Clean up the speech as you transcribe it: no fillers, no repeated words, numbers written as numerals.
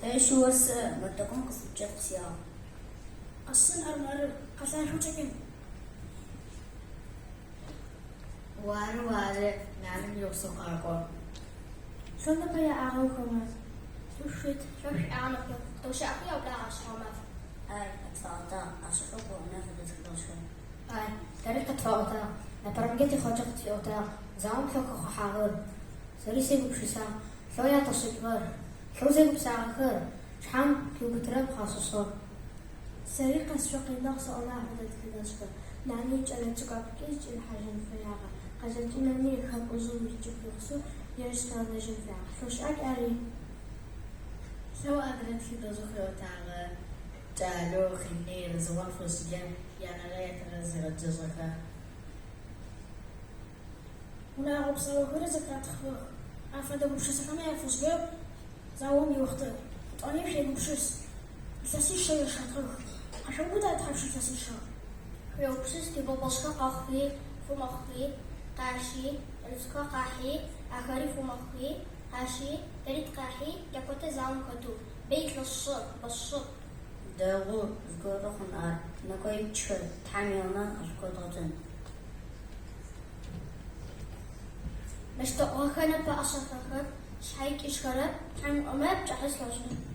Тэри шыосэ, Мэрдэкъом къысӏукӏэ къысиӏуагъ. Къэсын армыры, къэлъашъоу чӏэкӏын. Уары, уары, нанэм игъусэу къакӏо. Лъэу непэ яӏагъэ хэмэ? Шъуфит, шъо шъуиӏагъэ непэ, къытэущыӏэхи яублагъ ащ тхьаумаф. Ай, къытфаӏотагъ, ашъыпэу кӏогъэнэ фэдэ тхыдэжъхэр. Ай, тэри къытфаӏотагъ, непэрэмкӏэ тихъоджэ къытфиӏотагъ, заом лъэу хэхъухьагъэр. Сэри сегупшысагъ, лъэу ятӏэшъыкӏыгъэр, лъэу зэгупсагъэхэр, шъхьэм къиубытырэп къашӏышӏыгъ. Сэри къэсшӏокъиныгъ сэӏомэ афэдэ тхыдэжъхэр. Нани икӏэлэцӏыкӏу апкӏэ зыкӏэрихьажьын фэягъэ. Къэзэкӏынэми хэкужъым ичӏыгу игъусэу ежь къыгъэнэжьын фэягъэ. Лъэу щыӏакӏ ари. Лъэу адрэ тхыдэжъэу къыӏотагъэр кӏалэу къины езыгъом фэшӏыкӏэ янэрэ ятэрэ зигъэджэжьыгъэхэ. Унагъо псаухэри зэхатхъыгъэх. Афэдэ гупшысэхэми афэшӏыгъэ заом иохътэ. Етӏани шъуегупшыс, илъэсишъэ ешэтыгъэх. Къэшъоубыта тхьапш илъэсишъэ? Шъуегупшыс, тибэбэжъхэр къэхъухи, фы мэхъухи, къащи, кӏэлэцӏыкӏухэр къахьи, ахэри фы мэхъухи, къащи, тэри тыкъахьи, тякотэ заом хэтэу. Бэ илъэсшъэ, бэшъэ. Дэгъу, зыгорэ хъун ар, нэкӏоипчхэр, Тхьэм еӏомэ, ашӏукӏодгъэкӏын. Бэщтэӏугъэхэр непэ ӏэшӏэхэхэп, шъхьэ икӏыжьхэрэп, Тхьэм еӏомэ, пкӏыхьэ слъэгъужьын.